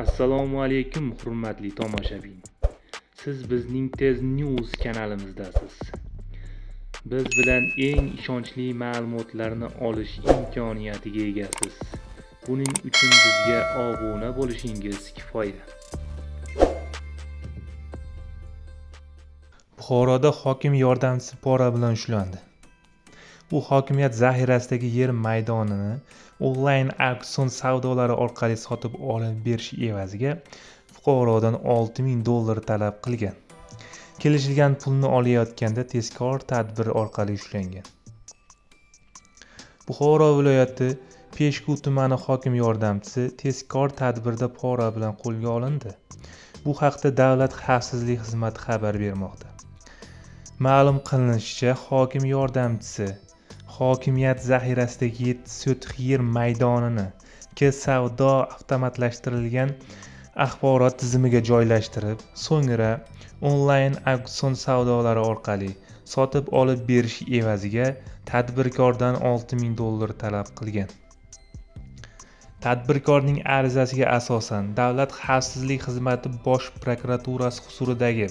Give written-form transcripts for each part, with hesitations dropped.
Assalomu alaykum, hurmatli tomoshabin. Siz bizning Tez News kanalimizdasiz. Biz bilan eng ishonchli ma'lumotlarni olish imkoniyatiga egasiz. Buning uchun bizga obuna bo'lishingiz kifoya. Buxoroda hokim yordamchisi pora bilan ushlandi. U hokimiyat zaxirasidagi yer maydonini onlayn auksion savdolari orqali sotib olib berish evaziga fuqarodan $6000 talab qilgan. Kelishilgan pulni olayotganda tezkor tadbir orqali ushlangan. Buxoro viloyati Peshku tumani hokim yordamchisi tezkor tadbirda pora bilan qo'lga olindi. Bu haqda Davlat xavfsizlik xizmati xabar bermoqda. Ma'lum qilinishicha, hokim yordamchisi hokimiyat zaxirasidagi 7 sotix yer maydonini K-savdo avtomatlashtirilgan axborot tizimiga joylashtirib, so'ngra onlayn auksion savdolari orqali sotib olib berish evaziga tadbirkordan $6000 talab qilgan. Tadbirkorning arizasiga asosan Davlat xavfsizlik xizmati Bosh prokuraturasi huzuridagi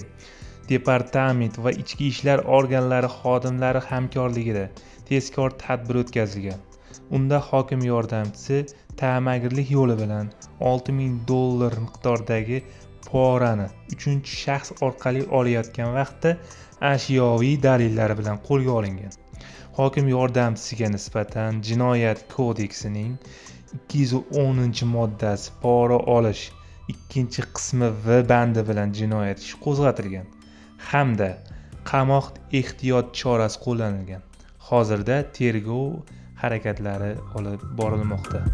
departament va ichki ishlar organlari xodimlari hamkorligida tezkor tadbir o'tkazilgan. Unda hokim yordamchisi ta'magirlik yo'li bilan $6000 miqdoridagi porani uchinchi shaxs orqali olayotgan vaqtda ashyoviy dalillar bilan qo'lga olingan. Hokim yordamchisiga nisbatan Jinoyat kodeksining 210-moddasi pora olish 2-qismi V bandi bilan jinoyat ishi qo'zg'atilgan hamda qamoq ehtiyot chorasi qo'llanilgan. Hozirda tergov harakatlari olib borilmoqda.